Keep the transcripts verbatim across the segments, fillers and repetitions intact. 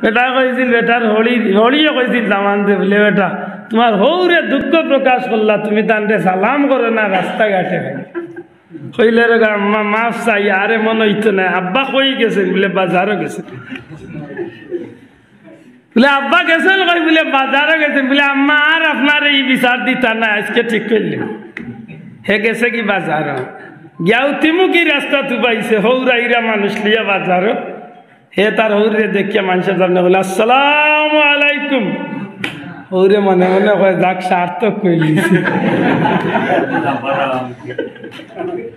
বেটায় কইছিল, বেটার হড়ি, হড়িয়ে কইছিল দামান্দরে, বুলে, "বেটা, তুমার হউরে দুঃখ প্রকাশ করলা, তুমি তানরে সালাম করো না রাস্তাঘাটে।" কইলে, "রে আম্মা, মাফ চাই, আর এমন অইতো নায়, আব্বা কই গেছইন?" বুলে, "বাজারো গেছইন।" বুলে, "আব্বা গেছইন কই?" বুলে, "বাজারো গেছইন।" বুলে, "আম্মা, আর আপনারে ই বিচার দিতা নায়, আইজকে ঠিক করিলিমু।" হে গেছেগি বাজারো, গিয়া উতিমুখি রাস্তাত উবাইছে, হউর আইরা মানুষ লইয়া বাজারো। হে তার হউররে দেখিয়া মানষর সামনে কইলো, "আসসালামু আলাইকুম।" হউরে মনে মনে কয়, "যাক, সার্থক কইলিছি।"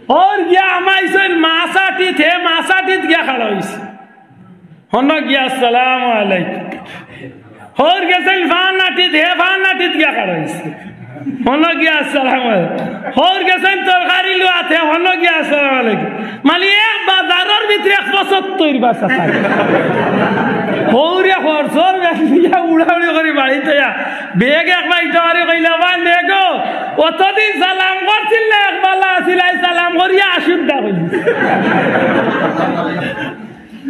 হউর গিয়া হামাইছইন মাছ আটিত, হে মাছ আটিত গিয়া খাড়া অইছে। হনো গিয়া, "আসসালামু আলাইকুম।" হউর গেছইন ফান আটিত, হে ফান আটিত গিয়া খাড়া অইছে। হনো গিয়া, "আসসালামু আলাইকুম।" হউর গেছইন তরকারি লওয়াত, হে হনো গিয়া, "আসসালামু আলাইকুম।" মানে এক বাজারর ভিতরে এক পঁচাত্তর বাসা থাকে। হউরে খরচর ব্যাগ নিয়া উড়াউড়ি করি বাড়িত আইয়া ব্যাগ এক বাইটা মারি কইলা, "বা নে গো, অতদিন সালাম করছিল না, এক বালা আছিল, আইজ সালাম করিয়া আসুদ্দা কইলি।"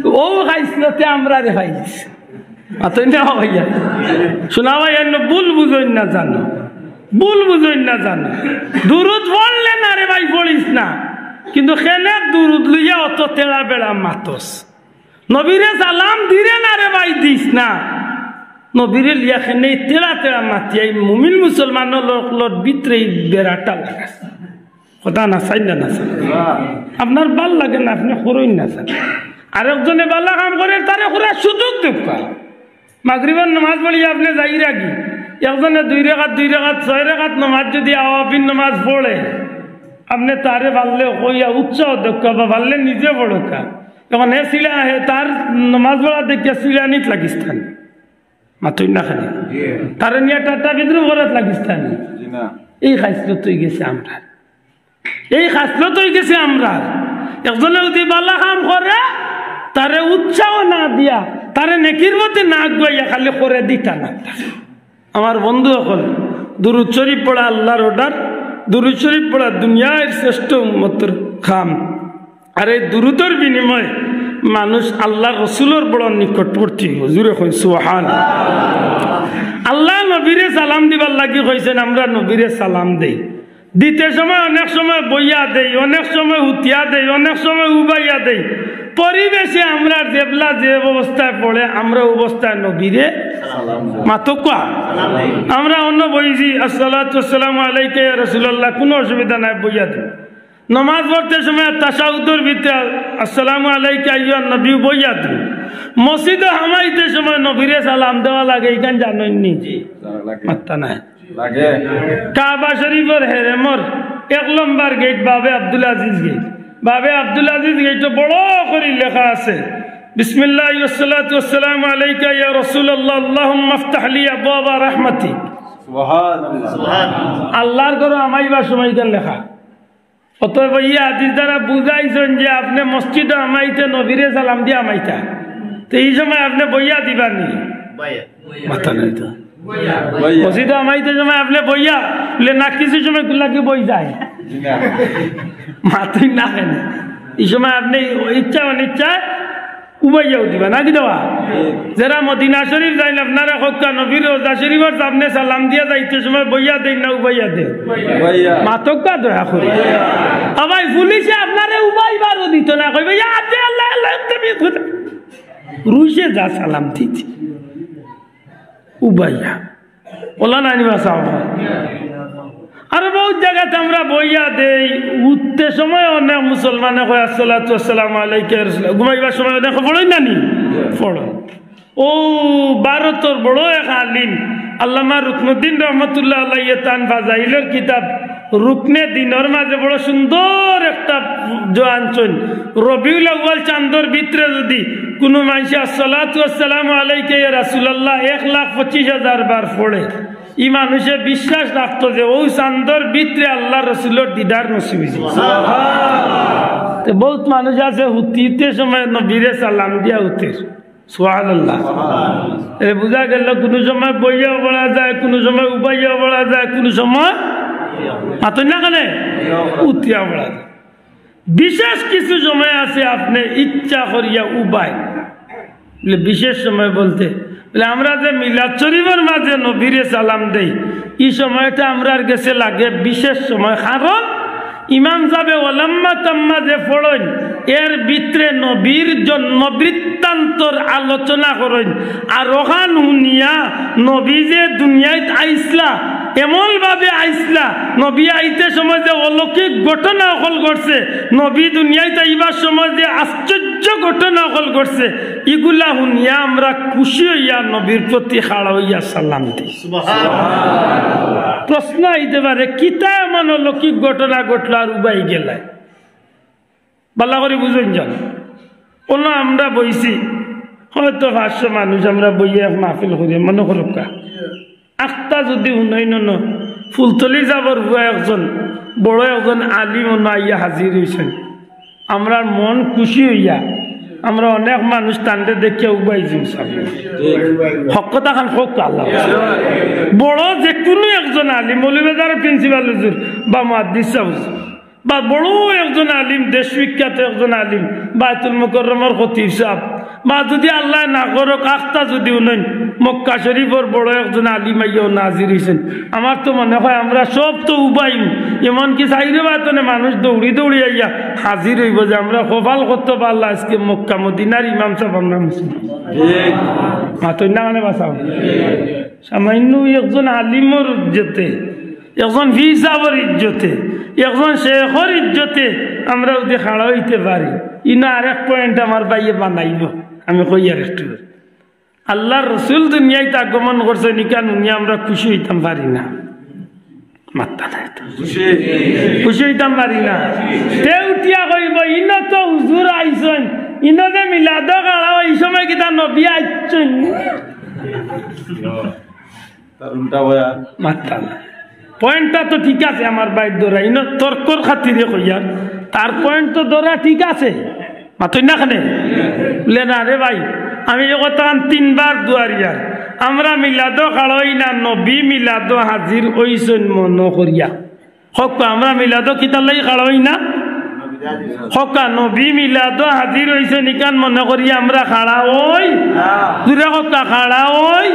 অউ খাইছলতে আমরারে খাইছে। মাতইন না ভাইয়া। শোনা ভাই, এন্ন ভুল বুঝইন না জানো, ভুল বুঝইন না জানো। দুরুদ পড়লে না রে ভাই পড়িস না, কিন্তু কেনে দুরুদ লইয়া অত তেড়া বেড়া মাতস? নবীরে সালাম দিরে না রে ভাই দিস না। নবীরে লইয়া কেনে তেড়া তেড়া মাতিয়া ই মুমিন মুসলমানর লোক লোক ভিতরে ই বেড়াটা লাগাস। কথা না চাইন না, না চাইন। আপনার ভালা লাগে না, আপনে করইন না চাইন। আরেকজনে ভালা কাম করে, তারে করার সুযোগ দেউক্কা। মাগরিবর নামাজ পড়িয়া আপনে যাইরাগি, একজনে দুই রাকাত, দুই রাকাত, ছয় রাকাত নামাজ যুদি আওয়াবিন নামাজ পড়ে, আপনে তারে পারলে কইয়া উৎসাহ দেউক্কা বা পারলে নিজে পড়উক্কা। অখন হে সিলা, হে তার নামাজ পড়া দেখিয়া সিলানিত লাগিস্তা নি। মাতইন না খালি। তারে নিয়া ঠাট্টা বিদ্রুপ করাত লাগিস্তা নি। জি না। এই খাইছলত অইগেছে আমরার। এই খাইছলত অইগেছে আমরার। একজনে যুদি ভালা কাম করে, তারে উৎসাহ না দিয়া, তারে নেকির পথে না আগুয়াইয়া খালি করে দিতা না। আমার বন্ধু অকল, দুরুদ শরিফ পড়া আল্লার order, দুরুদ শরিফ পড়া দুনিয়ার শ্রেষ্ঠ উম্মতর কাম। আর এই দুরুদর বিনিময়ে মানুষ আল্লার রসুলর বড় নিকটবর্তী অইবো। জুরে কইন সুবহান। আল্লায় নবীরে সালাম দিবার লাগি কইছইন, আমরা নবীরে সালাম দেই। দিতে সময় অনেক সময় বইয়া দেই, অনেক সময় হুতিয়া দেই, অনেক সময় উবাইয়া দেই। পরিবেশে আমরা যেবলা যে অবস্থায় পড়ে, আমরা অবস্থায় নবীরে সালাম দেই। মাতউক্কা। আমরা অনো বইছি, "আসসালাতু আসসালামু আলাইকা ইয়া রাসূলুল্লাহ", কুনু অসুবিধা নাই, বইয়া দেই। নমাজ পড়তে সময় তাশাহুদর ভিতরে "আসসালামু আলাইকা আইয়ুহান নবী" বইয়া দেই। মসজিদো হামাইতে সময় নবীরে সালাম দেওয়া লাগে, ইখান জানইন নি? জি। মাত্তা নাই। লাগে। কাবা শরিফর হেরেমর এক লম্বর গেইট বাবে আব্দুল আজিজ গেইট। বাবে আব্দুল আজিজ গেইটো বড় করি লেখা আছে, "বিসমিল্লাহি ওয়াসসালাতু ওয়াসসালামু আলাইকা ইয়া রাসূলুল্লাহ, আল্লাহুম্মা ইফতাহ লি আবওয়াবা রাহমাতিক।" সুবহানাল্লাহ। আল্লার ঘরো হামাইবার সময় ইখান লেখা। অতএব ই হাদিস দ্বারা বুঝাইছইন যে আপনে মসজিদো হামাইতে নবীরে সালাম দিয়া হামাইতা। তে ই সময় আপনে বইয়া দিবা নি? বইয়া। মাথা নাই তো। বইয়া। মসজিদো হামাইতে সময় আপনে বইয়া, বুলে না কিছু সময় কুল্লা কি বই যায়? জি না। মাতইন না কেনে? ই সময় আপনে ইচ্ছা অনিচ্ছায় উবাইয়াও দিবা, না কি দেওয়া? যেরা মদিনা শরিফ যাইন, আপনারা কউক্কা নবীর রওজা শরিফর সামনে সালাম দিয়া যাইতে সময় বইয়া দেইন না উবাইয়া দেইন? বইয়া। মাতউক্কা দয়া করি। ও ভাই, পুলিশে আপনারে উবাইবারও দিতো না, কইবো, "ইয়া আব্দে আল্লাহ, আল্লাহ, তুমি খুদা।" রুশে যা সালাম দিতে। উবাইয়া। ওলা নানি বাসাও। আর বউত জাগাত আমরা বইয়া দেই, উঠতে সময় অনেক মুসলমানে কয়, "আসসালাতু আসসালামু আলাইকা ইয়া রাসূলুল্লাহ।" ঘুমাইবার সময় অনেক পড়ইন না নি? পড়ইন। অউ ভারতর বড় এক আলিম আল্লামা রুকনুদ্দিন রহমতুল্লাহ আলাইহি তান ফাজাইলর কিতাব রুকনে দিনর মাঝে বড় সুন্দর একটা জো আনছইন। রবিউল আউয়াল চান্দর ভিতরে যুদি কুনু মানষে "আসসালাতু আসসালামু আলাইকা ইয়া রাসূলুল্লাহ" এক লাখ পঁচিশ হাজার বার পড়ে, ই মানষে বিশ্বাস রাখতো যে অউ চান্দর ভিতরে আল্লার রসুলর দিদার নসিব অইছে। তে বউত মানুষ আছে হুতিতে সময় নবীরে সালাম দিয়া হুতের। সুবহানাল্লাহ। এ বুঝা গেল, কুনু সময় বইয়াও পড়া যায়, কুনু সময় উবাইয়াও পড়া যায়, কুনু সময় মাতইন না কেনে উঠিয়াও পড়া যায়। বিশেষ কিছু সময় আছে আপনে ইচ্ছা করিয়া উবাইন, বলে, "বিশেষ সময় বলতে?" বলে, "আমরা যে মিলাদ শরীফর মাঝে নবীরে সালাম দেই, ই সময়টা আমরার গেছে লাগে বিশেষ সময়, কারণ ইমাম সাহেবে ওলাম্মা তাম্মা যে পড়ইন, এর ভিতরে নবীর জন্ম বৃত্তান্তর আলোচনা করইন। আর অখান হুনিয়া নবী যে দুনিয়াত আইছলা, এমন ভাবে আইছলা, নবী আইতে সময় যে অলৌকিক ঘটনা অকল ঘটছে, নবী দুনিয়াত আইবার সময় যে আশ্চর্য ঘটনা অকল ঘটছে, ইগুলা হুনিয়া আমরা খুশি অইয়া নবীর প্রতি খাড়া অইয়া সালাম দেই।" প্রশ্ন আইতে পারে, "কিতা এমন অলৌকিক ঘটনা ঘটলো আর উবাই গেলায়?" ভালা করি বুঝইন যান। অনো আমরা বইছি, হয়তো পাঁচশো মানুষ, আমরা বইয়া এক মাহফিল করি, মনো করউক্কা। আখতা যুদি হুনইন অনো, ফুলতলি সাবর পুয়া একজন, বড় একজন আলিম অনো আইয়া হাজির অইছইন। আমরার মন খুশি অইয়া, আমরা অনেক মানুষ তানরে দেখিয়া উবাই যিমু সাব। হক কথাখান কউক্কা আল্লাহ। বড় যেকুনু একজন আলিম, মৌলভীবাজারর প্রিন্সিপাল হুজুর বা মুহাদ্দিস সাব হুজুর, বা বড় একজন আলিম, দেশ বিখ্যাত একজন আলিম, বায়তুল মুকাররমর খতিব সাব, বা যুদি আল্লায় না করউক, আখতা যুদি হুনইন, মক্কা শরীফর বড় একজন আলিম আইয়াও হাজির অইছইন, আমার তো মনে অয় আমরা সব তো উবাইমু, এমনকি চাইরোবায় থনে মানুষ দৌড়ি দৌড়ি আইয়া হাজির অইবো যে আমরা কপাল কত ভালা, আইজকে মক্কা মদিনার ইমাম সাব আমরা মুসলমান। মাতইন না কেনে বা সাব? সামান্য একজন আলিমর ইজ্জতে, একজন পীর সাবর ইজ্জতে, একজন শেখর ইজ্জতে আমরা যুদি খাড়া অইতে পারি, ইনো আরেক point আমার ভাইয়ে বানাইবো, আমি কইয়ার একটু। আল্লার রসুল দুনিয়াত আগমন করছইন, ইখান হুনিয়া আমরা খুশি অইতাম পারি না? মাত্তা নাই তো। খুশি অইতাম পারি না? তে উঠিয়া কইবো, "ইনো তো হুজুর আইছইন, ইনো যে মিলাদো খাড়া অয়, ই সময় কিতা নবী আইছইন?" তার উল্টা বয়ান। মাত্তা না। Point-টা তো ঠিক আছে, আমার ভাইর ধরা, ইনো তর্কর খাতিরে কইয়ার, তার point তো ধরা ঠিক আছে। মাতইন না কেনে? বলে, "না রে ভাই, আমি ই কথাখান তিনবার দুয়ারিয়ার, আমরা মিলাদো খাড়া অই না, নবী মিলাদো হাজির অইছইন মনো করিয়া।" কউক্কা, আমরা মিলাদো কিতার লাগি খাড়া অই না? কউক্কা, নবী মিলাদো হাজির অইছইন ইখান মনো করিয়া আমরা খাড়া অই? জুরে কউক্কা, খাড়া অই?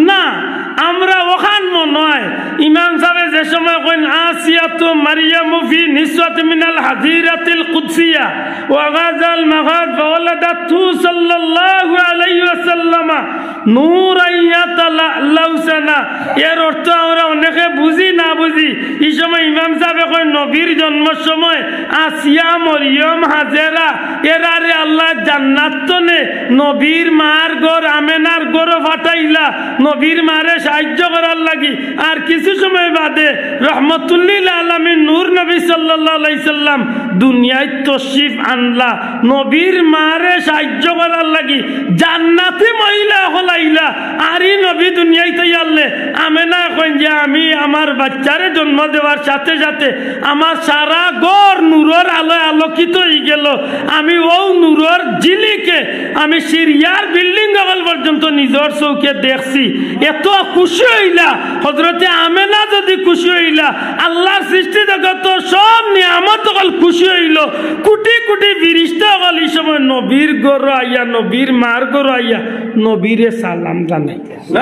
না, আমরা অখান মনো অয়। ইমাম সাবে যে সময় কইন, "আসিয়াতু মারিয়ামু ফি নিসওয়াতি মিনাল হাজিরাতিল কুদসিয়া ওয়া গাজাল মাগাদ ফাওয়ালাদাতহু সাল্লাল্লাহু আলাইহি ওয়াসাল্লামা নূরান ইয়াতালাআলাউ সানা।" এর অর্থ আমরা অনেকে বুঝি না বুঝি। ই সময় ইমাম সাবে কইন, নবীর জন্মর সময় আসিয়া, মরিয়ম, হাজেরা, এরারে আল্লায় জান্নাত থনে নবীর মার ঘর আমেনার ঘরো পাঠাইলা, নবীর মারে সাহায্য করার লাগি। আর কিছু সময় বাদে রহমতুল্লিল আলামিন নূর নবী সাল্লাল্লাহু আলাইহি সাল্লাম দুনিয়াত তশরিফ আনলা, নবীর মারে সাহায্য করার লাগি। জান্নাতি মহিলা অকল আইলা, আর ই নবী দুনিয়াত আইয়ারলে আমেনায় কইন যে, "আমি আমার বাচ্চারে জন্ম দেওয়ার সাথে সাথে আমার সারা ঘর নূরর আলোয় আলোকিত অইগেলো। আমি অউ নূরর ঝিলিকে আমি সিরিয়ার building অকল পর্যন্ত নিজর চউখে দেখছি।" এত খুশি অইলা, হযরতে আমেনা যুদি খুশি অইলা, আল্লার সৃষ্টি জগতর সব নিয়ামত অকল খুশি অইলো। কুটি কুটি ফিরিস্তা অকল ই সময় নবীর ঘরো আইয়া, নবীর মার ঘরো আইয়া নবীরে সালাম জানাইলা।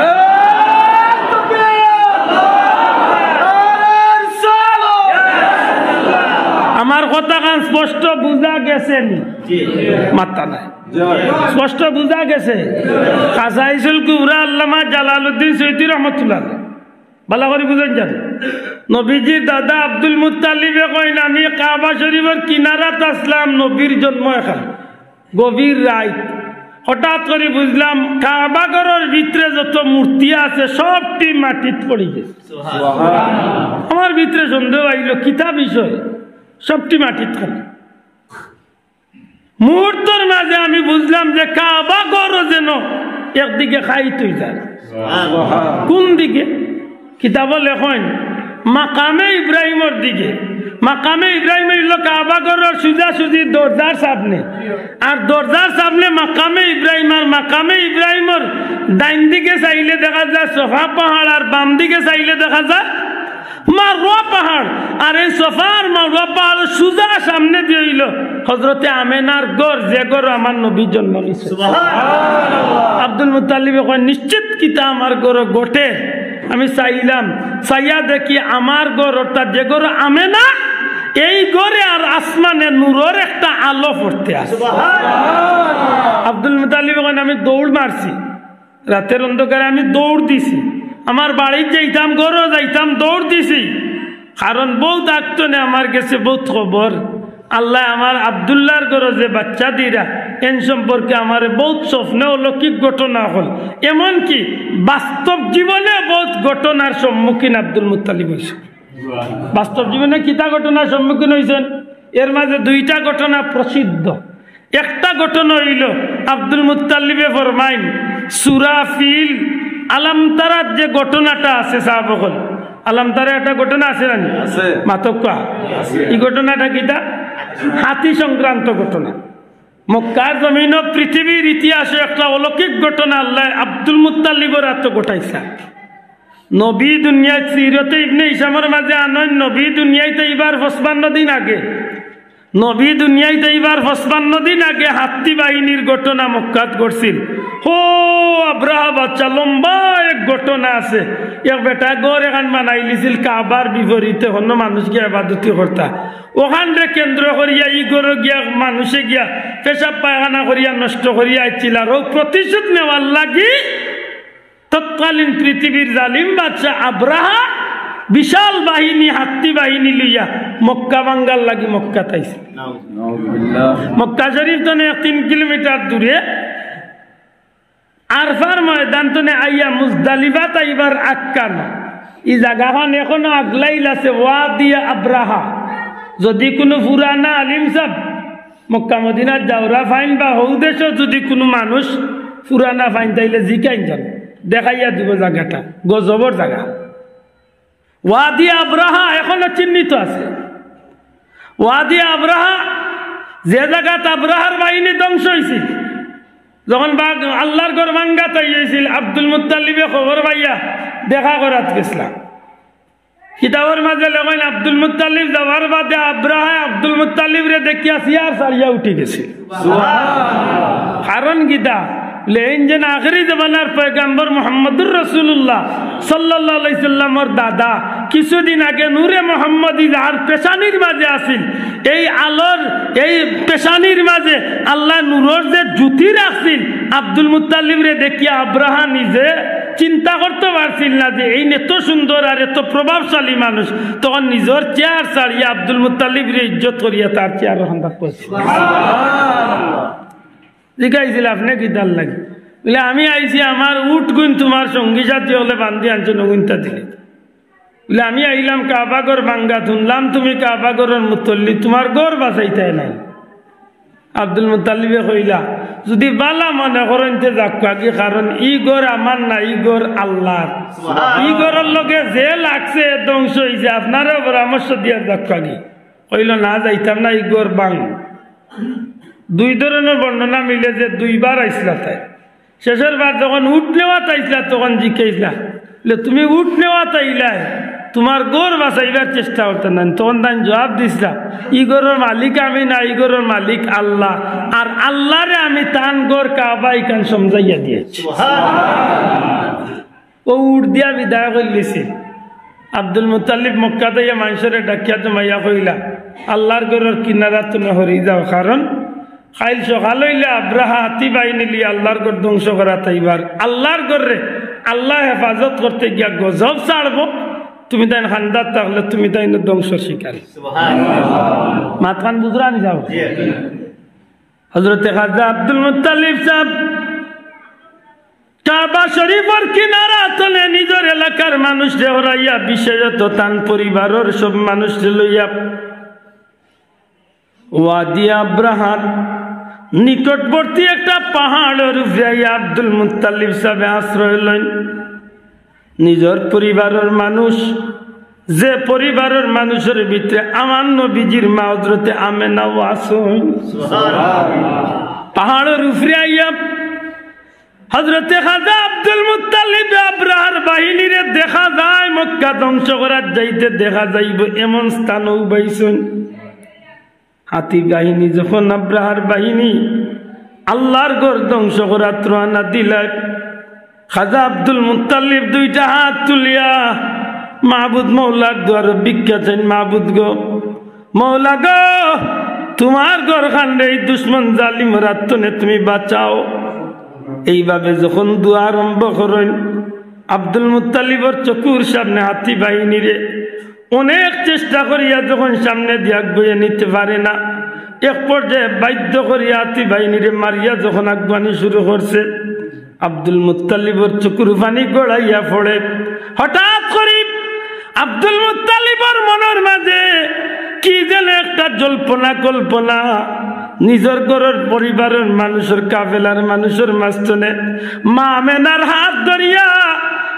আমার কথাখান স্পষ্ট বুঝা গেছে নি? মাত্তা নাই। স্পষ্ট বুঝা গেছে? কাসাইসুল কুবরা আল্লামা জালালউদ্দিন সৈয়দী রহমতুল্লাহ আলাইহি। ভালা করি বুঝইন যান। নবীজির দাদা আব্দুল মুত্তালিবে কইন, "আমি কাবা শরীফর কিনারাত আছলাম, নবীর জন্ম অখান। গভীর রাইত। হঠাৎ করি বুঝলাম কাবা ঘরর ভিতরে যত মূর্তি আছে সবটি মাটিত পড়ি গেছে। আমার ভিতরে সন্দেহ আইলো, কিতা বিষয়? সবটি মাটিত খালি।" মুহূর্তর মাঝে আমি বুঝলাম যে কাবা ঘরও যেন একদিকে খাইত অই যায়। কুন দিকে? কিতাবো লেখইন, মাকামে ইব্রাহিমর দিকে। মাকামে ইব্রাহিম অইলো কাবা ঘরর সুজাসুজি দরজার সামনে। আর দরজার সামনে মাকামে ইব্রাহিম, আর মাকামে ইব্রাহিমর ডাইন দিকে চাইলে দেখা যায় সফা পাহাড়, আর বাম দিকে চাইলে দেখা যায় মারওয়া পাহাড়, আর এই সফার মারওয়া পাহাড়র সুজা সামনেদি অইলো হযরতে আমেনার ঘর, যে ঘরো আমার নবী জন্ম নিছে। আব্দুল মুত্তালিবে কয়, "নিশ্চিত কিতা আমার ঘরো ঘটে?" আমি চাইলাম, চাইয়া দেখি আমার ঘর, অর্থাৎ যে ঘরো আমেনা, এই ঘরে আর আসমানে নূরর একটা আলো পড়তে আছে। আব্দুল মুত্তালিবে কইন, "আমি দৌড় মারছি।" রাতের অন্ধকারে আমি দৌড় দিছি, আমার বাড়িত যাইতাম, ঘরো যাইতাম, দৌড় দিছি। কারণ বউত আগ তনে আমার গেছে বউত খবর। আল্লায় আমার আব্দুল্লাহর ঘরো যে বাচ্চা দিরা, এন সম্পর্কে আমারে বউত স্বপ্নে অলৌকিক ঘটনা অকল, এমনকি বাস্তব জীবনে বউত ঘটনার সম্মুখীন আব্দুল মুত্তালিব অইছে। বাস্তব জীবনে কিতা ঘটনার সম্মুখীন অইছইন, এর মাঝে দুইটা ঘটনা প্রসিদ্ধ। একটা ঘটনা অইলো, আব্দুল মুত্তালিবে ফরমাইন, সূরা ফিল, আলাম তারাত যে ঘটনাটা আছে, সাহাবা অকল, আলাম তারা একটা ঘটনা আছে না নি? আছে। মাতউক্কা। আছে। এই ঘটনাটা কিতা? হাতি সংক্রান্ত ঘটনা। মক্কার জমিনো পৃথিবীর ইতিহাসো একটা অলৌকিক ঘটনা আল্লায় আব্দুল মুত্তালিবর আতো ঘটাইছলা। নবী দুনিয়াত, সিরতে ইবনে হিশামর মাঝে আনইন, নবী দুনিয়াত আইবার পঁচপান্ন দিন আগে নবী দুনিয়াত আইবার পঁচপান্ন দিন আগে হাত্তি বাহিনীর ঘটনা মক্কাত ঘটছিল। হো, আব্রাহা বাদশা, লম্বা এক ঘটনা আছে। এক বেটায় ঘর এখান বানাইলিছিল কাবার বিপরীতে, অন্য মানুষ গিয়া ইবাদতি করতা। অখানরে কেন্দ্র করিয়া ই ঘরো গিয়া মানুষে গিয়া পেশাব পায়খানা করিয়া নষ্ট করিয়া আইছিল। আর অউ প্রতিশোধ নেওয়ার লাগি তৎকালীন পৃথিবীর জালিম বাদশা আব্রাহা বিশাল বাহিনী, হাত্তি বাহিনী লইয়া মক্কা ভাঙ্গার লাগি মক্কাত আইছে। নাউজুবিল্লাহ। মক্কা শরীফ তনে এক তিন কিলোমিটার দূরে, আরফার ময়দান তনে আইয়া মুজদালিফাত আইবার আগ খান। ই জাগাখান এখনো আগলাইল আছে, ওয়াদি আব্রাহা। যদি কুনু পুরানা আলিম সাব মক্কা মদিনাত যাওরা পাইন বা হউ দেশো যদি কুনু মানুষ পুরানা পাইন, তাইলে জিকাইন যান, দেখাইয়া দিবো জাগাটা, গজবর জাগা। ওয়াদি আব্রাহা এখনো চিহ্নিত আছে। ওয়াদি আব্রাহা, যে জাগাত আব্রাহার বাহিনী ধ্বংস অইছিল, যখন বাগ-, আল্লাহর ঘর ভাঙ্গাত আইছিল, আব্দুল মুত্তালিবে খবর পাইয়া দেখা করাত গেছলা। কিতাবর মাঝে লেখইন, আব্দুল মুত্তালিব যাওয়ার বাদে আব্রাহায় আব্দুল মুত্তালিবরে দেখিয়া চেয়ার ছাড়িয়া উঠি গেছিল। কারণ কিতা? বলে, এইন যেন আখেরি জমানার পয়গাম্বর মুহাম্মদুর রাসূলুল্লাহ সাল্লাল্লাহু আলাইহি সাল্লামর দাদা, কিছুদিন আগে নূরে মুহাম্মদী যার পেশানির মাঝে আছিল, এই আলোর, এই পেশানির মাঝে আল্লায় নূরর যে জ্যোতি রাখছিল, আব্দুল মুত্তালিবরে দেখিয়া আব্রাহা নিজে চিন্তা করতে পারছিল না যে এইন এত সুন্দর আর এত প্রভাবশালী মানুষ, তখন নিজর চেয়ার ছাড়িয়া আব্দুল মুত্তালিবরে ইজ্জত করিয়া তার চেয়ারর কান্দাত বইছে। জিকাইছিল, "আপনে কিতার লাগি?" বলে, "আমি আইছি, আমার উটগুইন তুমার সঙ্গী সাথী অকলে বান্ধি আনছইন, অগুইনতা দিলে।" বলে, "আমি আইলাম কাবা ঘর ভাঙ্গাত, হুনলাম তুমি কাবা ঘরর মুতল্লি, তুমার ঘর বাঁচাইতায় নাই।" আব্দুল মুত্তালিবে কইলা, "যদি বালা মনে করইন তে যাউক্কা গি, কারণ ই ঘর আমার না, ই ঘর আল্লাহর। ই ঘরর লগে যে লাগছে ধ্বংস অইছে, আপনারেও পরামর্শ দিয়া যাউক্কা গি।" কইলো, "না, যাইতাম না, ই ঘর ভাং।" দুই ধরনর বর্ণনা মিলে যে দুইবার আইছলা তাই। শেষর বার যখন উট নেওয়াত আইছলা, তখন জিকাইছলা, বলে, "তুমি উট নেওয়াত আইলায়, তুমার ঘর বাঁচাইবার চেষ্টা করতায় না?" তখন তাইন জবাব দিছলা, "ই ঘরর মালিক আমি না, ই ঘরর মালিক আল্লাহ। আর আল্লাহরে আমি তান ঘর কাবা ইখান সমঝাইয়া দিয়াইছি।" অউ উট দিয়া বিদায় করিলিছিল। আব্দুল মুত্তালিব মক্কাত আইয়া মানষরে ডাকিয়া জমাইয়া কইলা, "আল্লাহর ঘরর কিনারাত তনে হরি যাও, কারণ কাইল সকাল অইলে আব্রাহা হাতি বাহিনী লইয়া আল্লাহর ঘর ধ্বংস করাত আইবার। আল্লাহর ঘররে আল্লায় হেফাজত করতে গিয়া গজব ছাড়বো, তুমি তাইন কান্দাত থাকলে তুমি তাইন ধ্বংসর শিকার।" মাতখান বুঝরা নি যাও? হযরতে খাজা আব্দুল মুত্তালিব সাব কাবা শরীফর কিনারা তনে নিজর এলাকার মানুষরে হরাইয়া, বিশেষত তান পরিবারর সব মানুষরে লইয়া ওয়াদি আব্রাহার নিকটবর্তী একটা পাহাড়র উপরে আইয়া আব্দুল মুত্তালিব সাবে আশ্রয় লইন। নিজর পরিবারর মানুষ, যে পরিবারর মানুষর ভিতরে আমার নবীজির মা হযরতে আমেনাও আছইন। পাহাড়র উপরে আইয়া হযরতে খাজা আব্দুল মুত্তালিব আব্রাহার বাহিনীরে দেখা যায় মক্কা ধ্বংস করার যাইতে দেখা যাইব এমন স্থানও উবাইছইন। হাতি বাহিনী যখন আব্রাহার বাহিনী আল্লাহর ঘর ধ্বংস করাত রওয়ানা দিলায়, খাজা আব্দুল মুত্তালিব দুইটা হাত তুলিয়া মাবুদ মওলার দুয়ারো ভিক্ষা চাইন, "মাবুদ গো, মওলা গো, তুমার ঘরখানরে এই দুশমন জালিমর আত থনে তুমি বাঁচাও।" এইভাবে যখন দোয়া আরম্ভ করইন, আব্দুল মুত্তালিবর চকুর সামনে হাতি বাহিনীরে অনেক চেষ্টা করিয়া যখন সামনেদি আগুয়াইয়া নিতে পারে না, এক পর্যায়ে বাধ্য করিয়া হাতি বাহিনীরে মারিয়া যখন আগুয়ানি শুরু করছে, আব্দুল মুত্তালিবর চকুর পানি গড়াইয়া পড়ে। হঠাৎ করি আব্দুল মুত্তালিবর মনর মাঝে কি যেন একটা জল্পনা কল্পনা, নিজর ঘরর পরিবারর মানুষর, কাফেলার মানুষর মাঝখানে মা আমেনার হাত ধরিয়া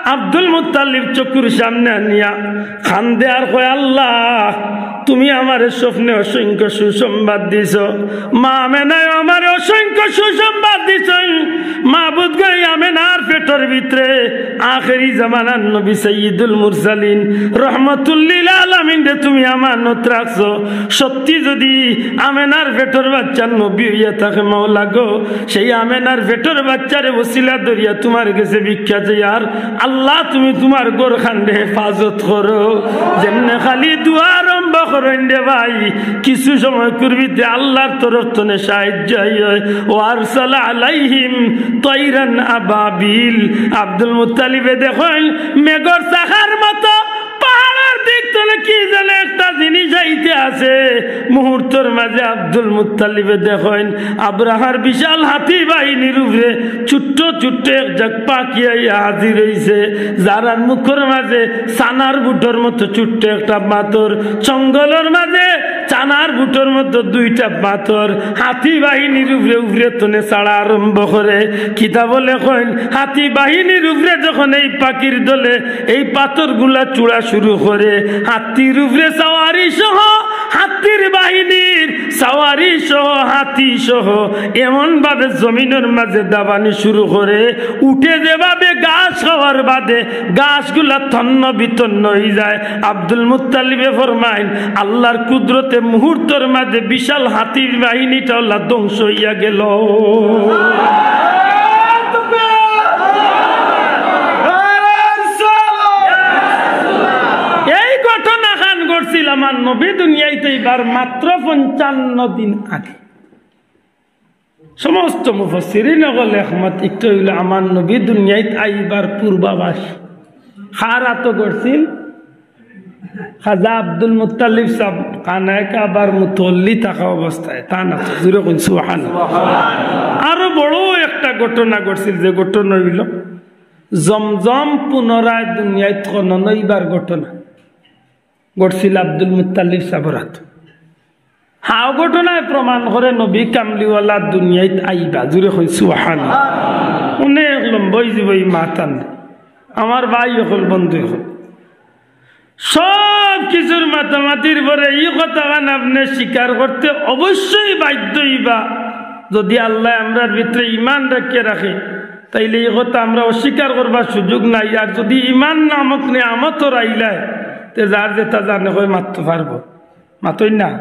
আব্দুল মুত্তালিব চকুর সামনে আনিয়া কান্দে আর কয়, "আল্লাহ, তুমি আমারে স্বপ্নে অসংখ্য সুসংবাদ দিছো, মা আমেনায় আমারে অসংখ্য সুসংবাদ দিছইন। মাবুদ গো, এই আমেনার পেটর ভিতরে আখেরি জামানার নবী সাইয়্যিদুল মুরসালিন রহমাতুল্লিল আলামিনরে তুমি আমানত রাখছো। সত্যি যদি আমেনার পেটর বাচ্চার নবী অইয়া থাকে, মওলা গো, সেই আমেনার পেটর বাচ্চারে উছিলা ধরিয়া তুমার গেছে ভিক্ষা চাই, আর আল্লাহ, তুমি তুমার ঘরখানরে হেফাজত করো।" যেমনে খালি দোয়া আরম্ভ করইন রে ভাই, কিছু সময় করবিতে আল্লাহর তরফ থনে সাহায্য অয়। "ওয়া আরসালা আলাইহিম তাইরান আবাবিল।" আব্দুল মুত্তালিবে দেখইন মেঘর চাকার মতো পাহাড়র দিক থনে কি যেন একটা জিনিস আইতে আছে। মুহূর্তর মাঝে আব্দুল মুত্তালিবে দেখইন আব্রাহার বিশাল হাতি বাহিনীর উপরে ছোট্ট ছোট্ট এক জাক পাখি আইয়া হাজির অইছে, যারার মুখর মাঝে চানার বুটর মতো ছোট্ট একটা পাথর, জঙ্গলর মাঝে চানার বুটর মতো দুইটা পাথর, হাতি বাহিনীর উপরে উপরে থনে ছাড়া আরম্ভ করে। কিতাবো লেখইন, হাতি বাহিনীর উপরে যখন এই পাখির দলে এই পাথরগুলা ছুড়া শুরু করে, হাতির উপরে সওয়ারি সহ, হাতির বাহিনীর সওয়ারি সহ, হাতি সহ এমন ভাবে জমিনর মাঝে দাবানি শুরু করে, উটে যেভাবে ঘাস খাওয়ার বাদে ঘাসগুলা তন্ন বিতন্ন অই যায়। আব্দুল মুত্তালিবে ফরমাইন, আল্লাহর কুদরতে মুহূর্তর মাঝে বিশাল হাতির বাহিনীটা অলা ধ্বংস অইয়া গেল। এই ঘটনাখান ঘটছিল আমার নবী দুনিয়াইত আইবার মাত্র পঞ্চান্ন দিন আগে। সমস্ত মুফাসসিরিন অকল একমত, ইকটা অইলো আমার নবী দুনিয়াইত আইবার পূর্বাভাস। কার আতো ঘটছিল? খাজা আব্দুল মুত্তালিব সাব খানায়ে কাবার মুতওয়াল্লি থাকা অবস্থায়, তান আতো। জোরে কইন সুবহানাল্লাহ। আরো বড় একটা ঘটনা ঘটছিল, যে ঘটনা অইলো জমজম পুনরায় দুনিয়াইত খনন অইবার ঘটনা ঘটছিল আব্দুল মুত্তালিব সাবর আতো। হউ ঘটনায় প্রমাণ করে নবী কামলিওয়ালা দুনিয়াইত আইবা। জোরে কইন সুবহানাল্লাহ। অনেক লম্বা অইযিবো ই মাতখান। আমার ভাই অকল, বন্ধু অকল, সব কিছুর মাতামাতির পরে ই কথাখান আপনে স্বীকার করতে অবশ্যই বাধ্য অইবা। যদি আল্লায় আমরার ভিতরে ইমান রাখিয়া রাখে, তাইলে ই কথা আমরা অস্বীকার করবার সুযোগ নাই। আর যদি ইমান নামক নিয়ামত হারাইলায়, তে যার যেটা জানে কয় মাততো পারবো, মাতইন না?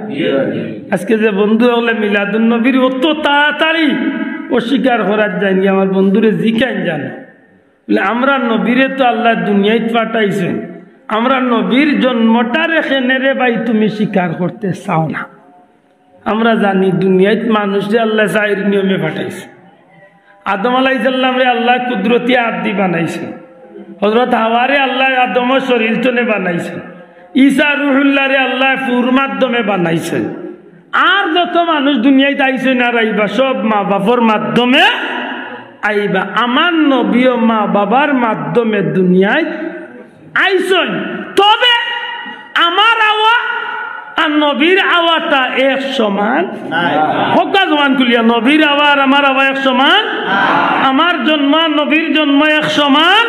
আজকে যে বন্ধু অকলে মিলাদুন নবীর অত তাড়াতাড়ি অস্বীকার করার যাইন, আমার বন্ধুরে জিকাইন জানো। বলে, "আমরার নবীরে তো আল্লায় দুনিয়াইত পাঠাইছইন, আমরার নবীর জন্মটারে কেনে রে ভাই তুমি স্বীকার করতে চাও না?" আমরা জানি দুনিয়াইত মানুষরে আল্লায় চাইর নিয়মে পাঠাইছে। আদম আলাইহিস সালামরে আল্লায় কুদরতি আত দি বানাইছে। হযরত হাওয়ারে আল্লায় আদমর শরীর থনে বানাইছে। ঈসা রুহুল্লাহরে আল্লায় ফুর মাধ্যমে বানাইছে। আর যত মানুষ দুনিয়াইত আইছইন আর আইবা, সব মা বাপর মাধ্যমে আইবা। আমার নবীও মা বাবার মাধ্যমে দুনিয়াইত আইছইন। তবে আমার আওয়া আর নবীর আওয়াটা এক সমান নায়। হক্কা জবান খুলিয়া, নবীর আওয়া আর আমার আওয়া এক সমান? আমার জন্ম আর নবীর জন্ম এক সমান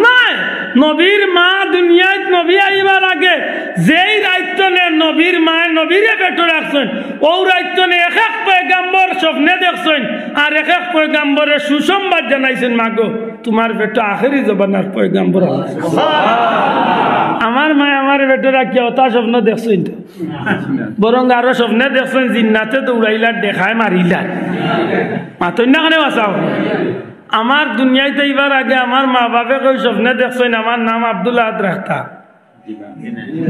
নায়। নবীর মা দুনিয়াত নবী আইবার আগে যেই রাইত থনে নবীর মায়ে নবীরে পেটো রাখছইন, অউ রাইত থনে এক এক পয়গাম্বর স্বপ্নে দেখছইন, আর এক এক পয়গাম্বরে সুসংবাদ জানাইছইন, "মাগো, তুমার পেটো আখেরি জমানার পয়গাম্বর আইছইন।" আমার মায়ে আমার পেটো রাখিয়া অতা স্বপ্ন দেখছইন তো? বরং আরো স্বপ্নে দেখছইন জিন্নাতে দৌড়াইলা, ডেকায় মারিলা। মাতইন না কেনে বাঁচাও? আমার দুনিয়াত আইবার আগে আমার মা বাপে কেউ স্বপ্নে দেখছইন আমার নাম আব্দুল আহাদ রাখতা?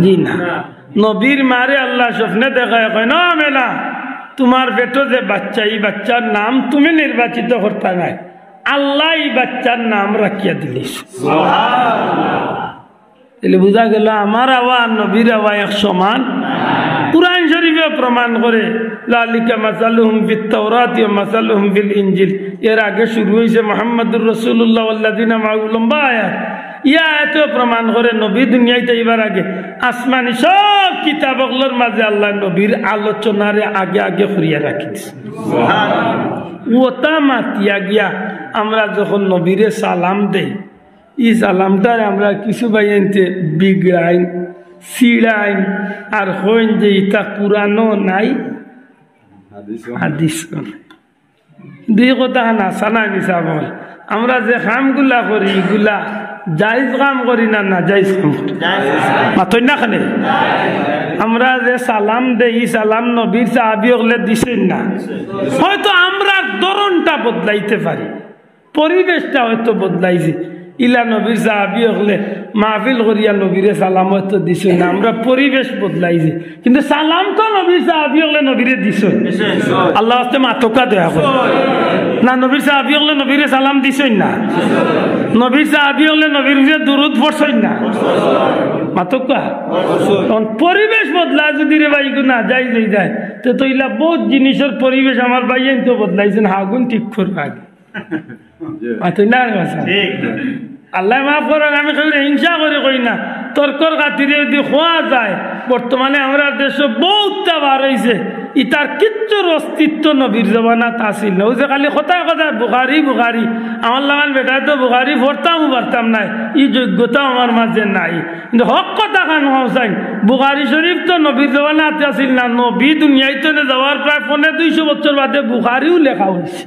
জি না। নবীর মারে আল্লায় স্বপ্নে দেখাইয়া কইন, "ও আমেনা, তুমার পেটো যে বাচ্চা, ই বাচ্চার নাম তুমি নির্বাচিত করতা নায়, আল্লায় ই বাচ্চার নাম রাখিয়া দিলিছইন।" তাইলে বুঝা গেল আমার আওয়া আর নবীর আওয়া এক সমান। কুরআন শরীফেও প্রমাণ করে, "যালিকা মাসালুহুম ফিত তাওরাতি ওয়া মাসালুহুম ফিল ইনজিল।" এর আগে শুরু অইছে মুহাম্মাদুর রাসূলুল্লাহ ওয়াল্লাযিনা মাআহু, লম্বা আয়াত। ই আয়াতেও প্রমাণ করে নবী দুনিয়াত আইবার আগে আসমানি সব কিতাব অকলর মাঝে আল্লায় নবীর আলোচনারে আগে আগে করিয়া রাখি দিছইন। অতা মাতিয়া গিয়া আমরা যখন নবীরে সালাম দেই, ই সালামটারে আমরা কিছু ভাইয়াইন্তে বিগড়াইন, ছিড়াইন, আর কইন যে ইতা কুরআনো নাই, হাদিসও নাই। দুই কথা হাছা না মিছা বল। আমরা যে কামগুলা করি, ইগুলা জায়েজ কাম করি না নাজায়েজ কাম করি? মাতইন না কেনে? আমরা যে সালাম দেই, ই সালাম নবীর সাহাবী অকলে দিছইন না। হয়তো আমরার ধরনটা বদলাইতে পারি, পরিবেশটা হয়তো বদলাইছে। ইলা নবীর সাহাবী অকলে মাহফিল করিয়া নবীরে সালাম হয়তো দিছইন না, আমরা পরিবেশ বদলাইছে, কিন্তু সালাম তো নবীর সাহাবী অকলে নবীরে দিছইন। আল্লার ওয়াস্তে মাতউক্কা দয়া করি। না, নবীর সাহাবী অকলে নবীরে সালাম দিছইন না? নবীর সাহাবী অকলে নবীর উপরে দুরুদ পড়ছইন না? মাতউক্কা। অখন পরিবেশ বদলায় যুদি রে ভাই, ইগু নাজায়েজ অই যায়, তে তো ইলা বউত জিনিসর পরিবেশ আমার ভাইয়াইন্তে বদলাইছইন, হাগুন ঠিক করবা আগে। মাতইন না, মাতইন না। আল্লায় মাফ করউক, আমি কেউরে হিংসা করি কই না, তর্কর খাতিরে যুদি কওয়া যায়, বর্তমানে আমরার দেশো বউততা বার অইছে, ইতার কিচ্ছুর অস্তিত্ব নবীর জমানাত আছিল না। অউ যে খালি কথায় কথায় বুখারী, বুখারী, আমার লাখান বেটায় তো বুখারী পড়তামও পারতাম নায়, ই যোগ্যতাও আমার মাঝে নাই। কিন্তু হক কথা খান কও চাইন, বুখারী শরীফ তো নবীর জমানাত আছিল না, নবী দুনিয়াইত থনে যাওয়ার প্রায় পৌনে দুইশো বছর বাদে বুখারীও লেখা অইছে।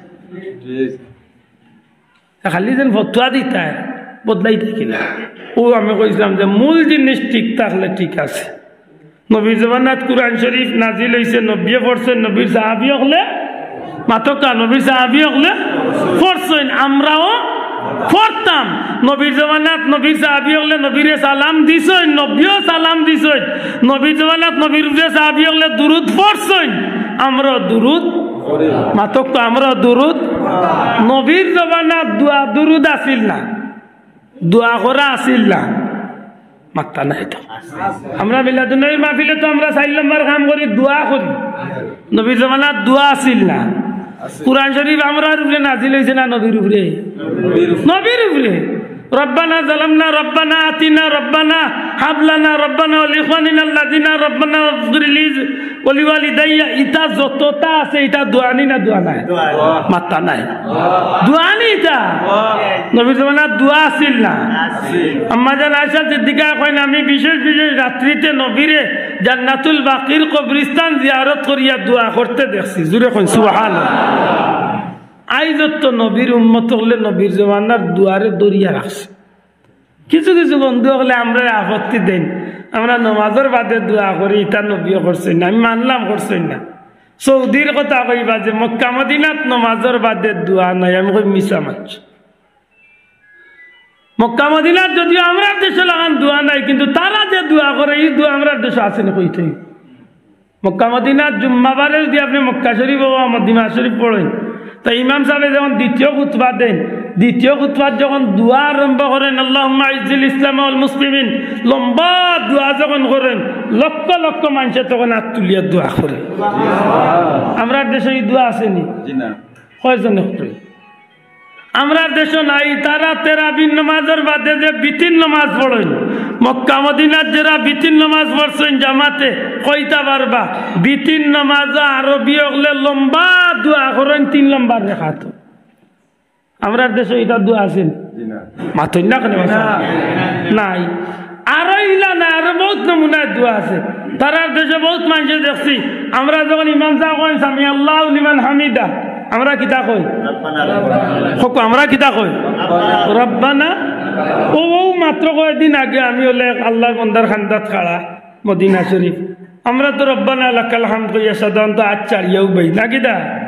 খালি যেন ফতোয়া দিতায়, বদলাইতায় কিনা? অউ আমি কইছিলাম যে মূল জিনিস ঠিক থাকলে ঠিক আছে। নবীর জমানাত কুরআন শরীফ নাজিল অইছে, নবীয়ে পড়ছইন, নবীর সাহাবী অকলে, মাতউক্কা, নবীর সাহাবী অকলে পড়ছইন, আমরাও পড়তাম। নবীর জমানাত নবীর সাহাবী অকলে নবীরে সালাম দিছইন, নবীও সালাম দিছইন। নবীর জমানাত নবীর উপরে সাহাবী অকলে দুরুদ পড়ছইন, আমরাও দুরুদ, মাতউক্কা, আমরাও দুরুদ। নবীর জমানাত দোয়া দুরুদ আছিল না, দোয়া করা আছিল না, মাত্তা নাই তো। আমরা মিলাদুন্নবীর মাহফিলে তো আমরা চাইর নম্বর কাম করি, দোয়া করি। নবীর জমানাত দোয়া আছিল না। কুরআন শরীফ আমরার উপরে নাজিল অইছে না নবীর উপরে? নবীর উপরে। রব্বানা যালামনা, রব্বানা আতিনা, রব্বানা হাবলানা, রব্বানা ওয়ালিইখওয়ানিনা আল্লাযিনা, রব্বানা ইগফিরলি ওয়ালিওয়ালিদাইয়া, ইতা যততা আছে, ইতা দোয়া নি না দোয়া নায়? দোয়া। মাত্তা নাই। দোয়া নি ইতা? দোয়া। নবীর জমানাত দোয়া আছিল না? আছিল। আম্মাজান আয়েশা সিদ্দিকায় কইন, "আমি বিশেষ বিশেষ রাত্রিতে নবীরে জান্নাতুল বাকির কবরস্থান জিয়ারত করিয়া দোয়া করতে দেখছি।" জুরে কইন, "সুবহানাল্লাহ।" আইজ তো নবীর উম্মত অকলে নবীর জমানার দোয়ারে ধরিয়া রাখছে। কিছু কিছু বন্ধু অকলে আমরারে আপত্তি দেইন, আমরা নমাজর বাদে দোয়া করি, ইতা নবীয়ে করছইন না, আমি মানলাম করছইন না। সৌদির কথা কইবা যে মক্কা মদিনাত নমাজর বাদে দোয়া নাই, আমি কই মিছা মাতছো। মক্কা মদিনাত যদিও আমরার দেশর লাখান দোয়া নাই, কিন্তু তারা যে দোয়া করে, ই দোয়া আমরার দেশো আছে নি কইতে অইবো। মক্কা মদিনাত জুম্মাবারে যুদি আপনে মক্কা শরীফ অথবা মদিনা শরীফ পড়ইন, তে ইমাম সাবে যখন দ্বিতীয় খুতবা দেইন, দ্বিতীয় খুতবাত যখন দোয়া আরম্ভ করইন, "আল্লাহুম্মা আইজ্জিল ইসলাম ওয়াল মুসলিমিন", লম্বা দোয়া যখন করইন, লক্ষ লক্ষ মানষে তখন আত তুলিয়া দোয়া করে। আমরার দেশো ই দোয়া আছে নি? জি না। কয়জনে করে? আমরার দেশো নাই, তারা তেরাবির নমাজর বাদে যে বিতির নমাজ পড়ইন, মক্কা মদিনাত যেরা বিতির নমাজ পড়ছইন জামাতে, কইতা পারবা, বিতির নমাজো আরবি অকলে লম্বা দোয়া করইন তিন লম্বা রেখাত। আমরার দেশো ইতা দোয়া আছে নি? মাতইন না কেনে? নাই। আরো ইলা না, আরো বউত নমুনার দোয়া আছে। তারার দেশো বউত মানষে দেখছি, আমরা যখন ইমাম সাব কইন "সামি আল্লাহু লিমান হামিদা", আমরা কিতা কই? কউক্কা, আমরা কিতা কই? রব্বানা। অউ, অউ মাত্র কয়দিন আগে আমি অইলে এক আল্লাহর বন্দার কান্দাত খাড়া, মদিনা শরীফ। আমরা তো "রব্বানা লাকাল হামদ" কইয়া সাধারণত আত ছাড়িয়াউ বই, না কিতা?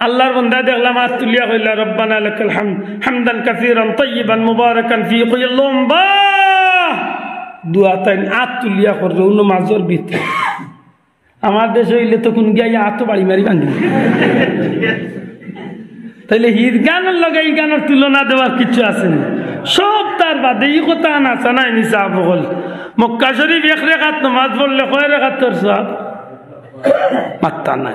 আল্লাহর বন্দায় দেখলাম আত তুলিয়া কইলা, "রব্বানা লাকাল হামদ, হামদান কাসীরান তাইয়িবান মুবারাকান ফি।" কইয়া লম্বা দোয়া তাইন আত তুলিয়া কররা, অউ নমাজর ভিতরে। আমার দেশো অইলে তো কুনগিয়া আতো বাড়ি মারি ভাঙ্গি। তাইলে হির গানর লগে ই গানর তুলনা দেওয়ার কিচ্ছু আছে নি। সব তার বাদে ই কথা আন আছে না নি সাব অকল। মক্কা শরীফ এক রেকাত নমাজ পড়লে কয় রেকাতর সওয়াব? মাত্তা নাই।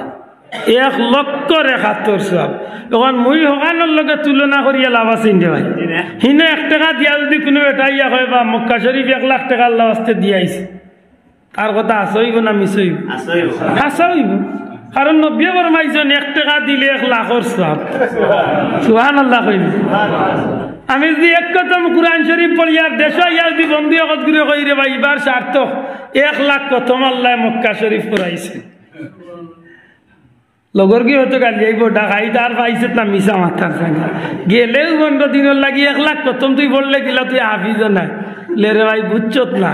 এক লক্ষ রেকাতর সওয়াব। অখন মুই হকানর লগে তুলনা করিয়া লাভ আছে নি রে ভাই? হিনো এক টেকা দিয়া যুদি কুনু বেটায় আইয়া কয়, "বা, মক্কা শরীফ এক লাখ টেকা আল্লার ওয়াস্তে দিয়া আইছি।" তার কথা হাছা অইবো না মিছা অইবো? হাছা অইবো। হাছা অইবো। কারণ নবীয়ে ফরমাইছইন, "এক টেকা দিলে এক লাখর সওয়াব।" সুবহানাল্লাহ কইন। আমি যুদি এক খতম কুরআন শরীফ পড়ি আর দেশো আইয়া যুদি বন্ধু একত্রে কই, "রে ভাই, ইবার সার্থক, এক লাখ খতম আল্লায় মক্কা শরীফ পড়াইছে।" লগর গি হয়তো গালি আইবো, ডাকাইত আর পাইছে না মিছা মাতার জাগা। গেলেউ পনরো দিনর লাগি এক লাখ খতম তুই পড়লে কিলা তুই হাফিজও নায়। লে রে ভাই, বুঝছত না।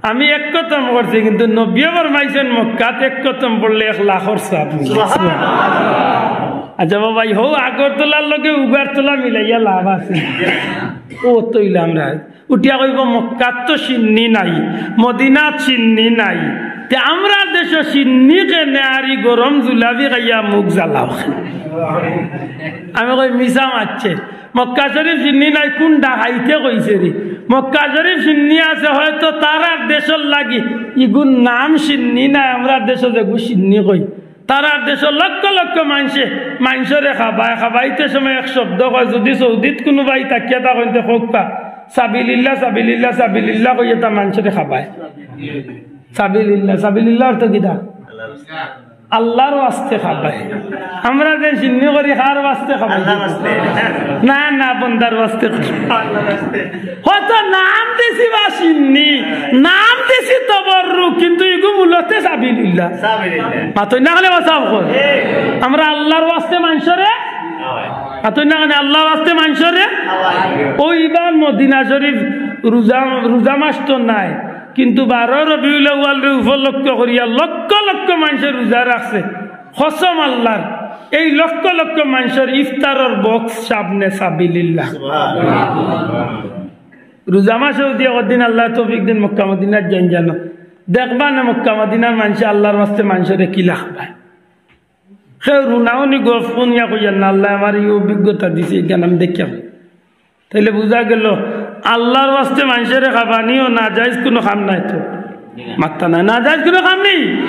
আমি এক খতম করছি, কিন্তু নবীয়ে ফরমাইছইন মক্কাত এক খতম পড়লে এক লাখর সওয়াব মিলে। আচ্ছা বাবা, হউ আগরতলার লগে উগারতলা মিলাইয়া লাভ আছে? অউ তো অইলে আমরা উঠিয়া কইবো, "মক্কাত তো শিন্নি নাই, মদিনাত শিন্নি নাই, তে আমরার দেশো শিন্নি কেনে আর ই গরম জুলাফি খাইয়া মুখ জ্বালাও?" আমি কই, "মিছা মাতছে, মক্কা শরীফ শিন্নি নাই, কুন ডাকাইতে কইছে রে? মক্কা শরীফ শিন্নি আছে, হয়তো তারার দেশর লাগি ইগুর নাম শিন্নি নায়, আমরার দেশো যেগু শিন্নি কই।" তারার দেশো লক্ষ লক্ষ মানষে, মানষরে খাবায়, খাবাইতে সময় এক শব্দ কয়, যুদি সৌদিত কুনুবায় থাকিয়া থাকইন তে কউক্কা, "সাবিলিল্লাহ, সাবিলিল্লাহ, সাবিলিল্লাহ" কইয়া তা মানষরে খাবায়। সাবিলিল্লাহ, সাবিলিল্লাহ অর্থ কিতা? আল্লার ওয়াস্তে খাবায়। আমরা যে শিন্নি করি, কার ওয়াস্তে খাবাই? আল্লার ওয়াস্তে। না, না, বন্দার ওয়াস্তে করি। আল্লার ওয়াস্তে। হয়তো নাম দিছি বা শিন্নি, নাম দিছি তবররুক, কিন্তু ইগু মূলতে সাবিলিল্লাহ। সাবিলিল্লাহ। মাতইন না কেনে বা সাব কর। আমরা আল্লার ওয়াস্তে মানষরে, মাতইন না কেনে, আল্লার ওয়াস্তে মানষরে। অউ ইবার মদিনা শরীফ রোজা, রোজা মাস তো নাই, কিন্তু বারো রবিউল আউয়ালরে উপলক্ষ করিয়া লক্ষ লক্ষ মানষে রোজা রাখছে। কসম আল্লার, এই লক্ষ লক্ষ মানষর ইফতারর বক্স সামনে সাবিলিল্লাহ। রোজা মাসে যুদি একদিন আল্লায় তৌফিক দেইন মক্কা মদিনাত যাইন জানো, দেখবা না মক্কা মদিনার মানষে আল্লার ওয়াস্তে মানষরে কিলা খাবায়। কেউ রুনাউনি গফ হুনিয়া কইয়ার না, আল্লায় আমারে ই অভিজ্ঞতা দিছে, ইখান আমি দেখিয়া। তাইলে বুঝা গেলো, আল্লার ওয়াস্তে মানষরে খাবানিও নাজায়েজ কুনু কাম নায় তো। মাত্তা নায়, নাজায়েজ কুনু কাম নি।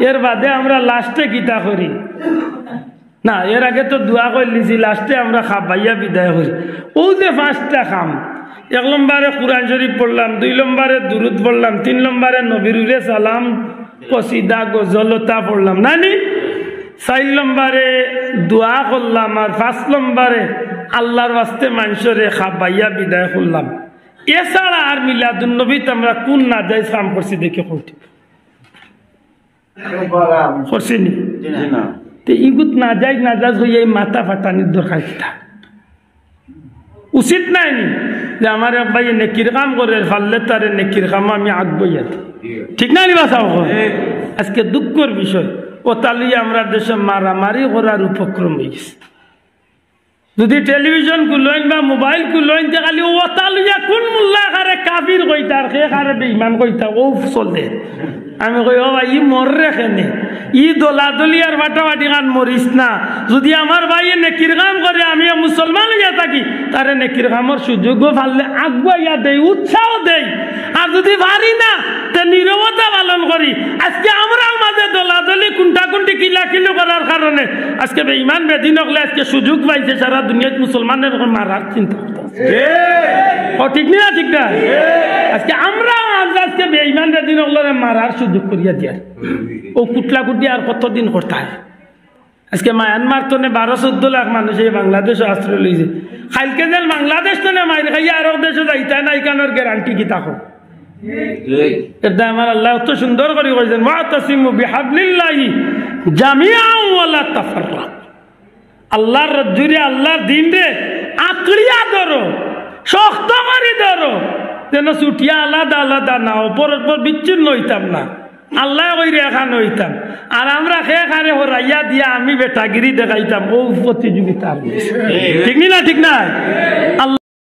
এর বাদে আমরা লাস্টে কিতা করি? না, এর আগে তো দোয়া করিলিছি, লাস্টে আমরা খাবাইয়া বিদায় করি। অউ যে পাঁচটা কাম, এক নম্বরে কুরআন শরীফ পড়লাম, দুই নম্বরে দুরুদ পড়লাম, তিন নম্বরে নবীর উপরে সালাম, কসিদা, গজল, অতা পড়লাম, না নি? চাইর নম্বরে দোয়া করলাম, আর পাঁচ নম্বরে আল্লার ওয়াস্তে মানষরে খাবাইয়া বিদায় করলাম। এছাড়া আর মিলাদুন্নবীত আমরা কুন নাজায়েজ কাম করছি দেখি কউক্কা। করছি নি? জি না। তে ইগুত নাজায়েজ, নাজায়েজ কইয়া ই মাথা ফাটানির দরকার কিতা? উচিত নায় নি যে আমার এক ভাইয়ে নেকির কাম করের, পারলে তারে নেকির কামো আমি আগুয়াইয়া দেই। ঠিক না নি বা সাব? আজকে দুঃখর বিষয়, অতা লইয়া আমরার দেশো মারামারি করার উপক্রম অইগেছে। যুদি টেলিভিশন খুলইন বা মোবাইল খুলইন, তে খালি অতা লইয়া কুন মোল্লায় কারে কাফির কইতা আর কে কারে বেঈমান কইতা, অউ চলে। আমি কই, "ও ভাই, ই মররে কেনে? ই দলাদলি আর ফাটাফাটি খান মরিস না। যুদি আমার ভাইয়ে নেকির কাম করে, আমি এক মুসলমান অইয়া থাকি, তারে নেকির কামর সুযোগও পারলে আগুয়াইয়া দেই, উৎসাহ দেই। আর যুদি পারি না, তে নীরবতা পালন করি।" আজকে আমরার মাঝে দলাদলি, কুন্টাকুন্টি, কিলাকিলি করার কারণে আজকে বেঈমান বেদিন অকলে আজকে সুযোগ পাইছে, সারা দুনিয়াত মুসলমানরে অখন মারার চিন্তা করতা। ও ঠিক নি না? ঠিক না? আজকে আমরা, আমরা আজকে বেঈমান বেদিন অকলরে মারার সুযোগ করিয়া দিয়ার। অউ কুটলাকুটি আর কতদিন করতায়? আজকে মায়ানমার তনে বারো চৌদ্দ লাখ মানুষ এই বাংলাদেশো আশ্রয় লইছে। কাইলকে যেন বাংলাদেশ তনে মাইর খাইয়া আরক দেশো যাইতা না, ইখানর গ্যারান্টি কিতা কও? এর দায় আমার আল্লায় অত সুন্দর করি কইছইন, "ওয়াতাসিমু বিহাবলিল্লাহি জামিআন ওয়ালা তাফাররাকু।" আল্লার রজ্জুরে, আল্লার দিনরে আঁকড়িয়া ধরো, শক্ত করি ধরো, যেন ছুটিয়া আলাদা আলাদা না অও, পরস্পর বিচ্ছিন্ন অইতাম না। আল্লায় কইরা এখান অইতাম, আর আমরা কে কারে হরাইয়া দিয়া আমি বেটাগিরি দেখাইতাম, অউ প্রতিযোগিতা। ঠিক নি না? ঠিক নায়? আল্লাহ